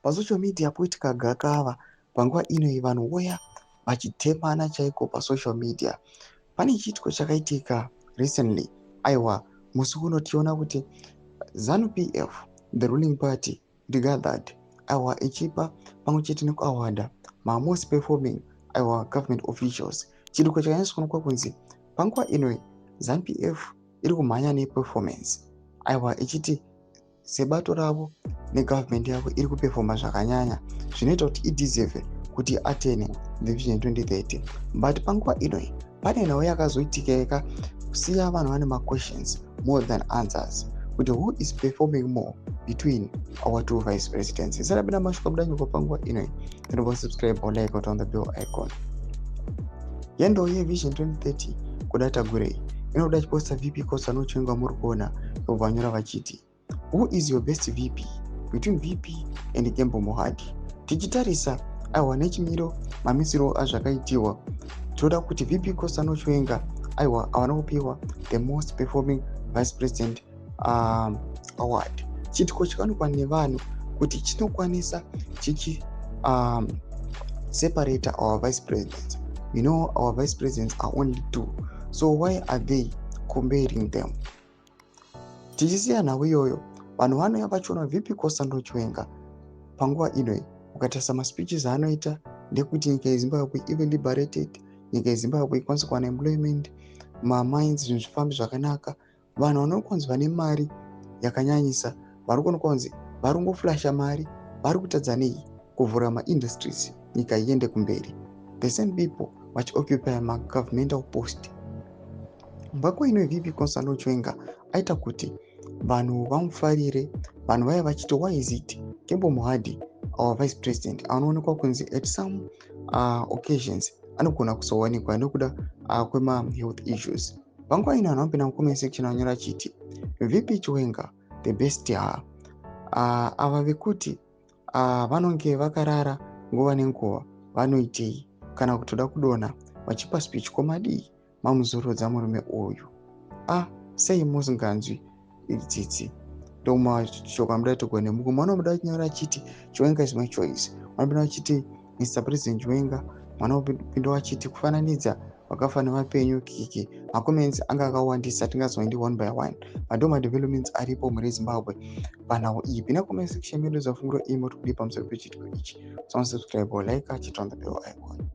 Pasocial media poitika gakava panguva ino iyi, vanhu voya vachitemana chaiko pasocial media. Pane chiitiko chakaitika recently, aiwa, musi uno tichiona kuti ZANU PF, the ruling party, gathered, aiwa, ichipa pamwe chete nekuawarda mamost performing, aiwa, government officials. Chiitiko chakanyatsa kuonekwa kunzi panguva ino ZANU PF iri kumhanya neperformance, aiwa, ichiti sebato ravo negovernment yavo iri kuperforma zvakanyanya, zvinoita kuti ideserve kuti atene the Vision 2030. But panguva inoi pane nhau yakazoitika yakasiya vanhu vane maquestions more than answers, kuti who is performing more between our two vice presidents. Isarapinda mashuka buda nyuko panguva inoi, tinobva subscribe or like on the bell icon. Yendo yeVision 2030 Kuda Tagwirei inoda chiposta VP Constantino Chiwenga muri kuona vanyora vachiti, "Who is your best VP between VP and Kembo Mohadi?" Tichitarisa, aiwa, nechimiro mamisiro azvakaitiwa, tinoda kuti VP Constantino Chiwenga, aiwa, havana kupiwa the most performing vice president award. Chiitiko chikaonekwa nevanhu kuti chinokwanisa chichi separate our vice presidents. Our vice presidents are only two, so why are they comparing them? Tichisiya nhau iyoyo, vanhu vanouya vachiona VP Constantino Chiwenga panguva inoi, ukatarisa maspeeches aanoita ndekuti nyika yeZimbabwe ive liberated, nyika yeZimbabwe ikwanise kuwana employment, mamines, zvinhu zvifambe zvakanaka. Vanhu vanokwanzi vane mari yakanyanyisa, vari kuonekwa kunzi vari kungoflasha mari, vari kutadza nei kuvhura maindustries, nyika iende kumberi? The same people vachioccupy magovernmental post. Mbako ino VP Constantino Chiwenga aita kuti vanhu vamufarire. Vanhu vaiva vachiti, why is it Kembo Mohadi, our vice president, anoonekwa kunzi at some occasions anogona kuzowanikwa nekuda kwemahealth issues? Panguva ino vanhu vanopinda mucomment section vanyora achiti, "VP Chiwenga the best." Ha, ava vekuti vanonge vakarara nguva nenguva vanoitei? Kana kutoda kudonha vachipa speech, komadii mamuzorodza murume uyu? A, sei musinganzwi tsitsi? Ndomashoko amuda togone mumwe mwana muda kunyora achiti, "Chiwenga is my choice." Vanopinda vachiti, "Mr President Chiwenga." Mwana upinda vachiti, "Kufananidza vakafa nevapenyu kiki." Macomments anga akawandisa, tingazoendi one by one, but madevelopments aripo muri Zimbabwe panhau iyi. Pinda comment section medu, zafunguro imo tikudi pamusoro pechiitiko ichi. So subscribe or like, achit on the bell icon.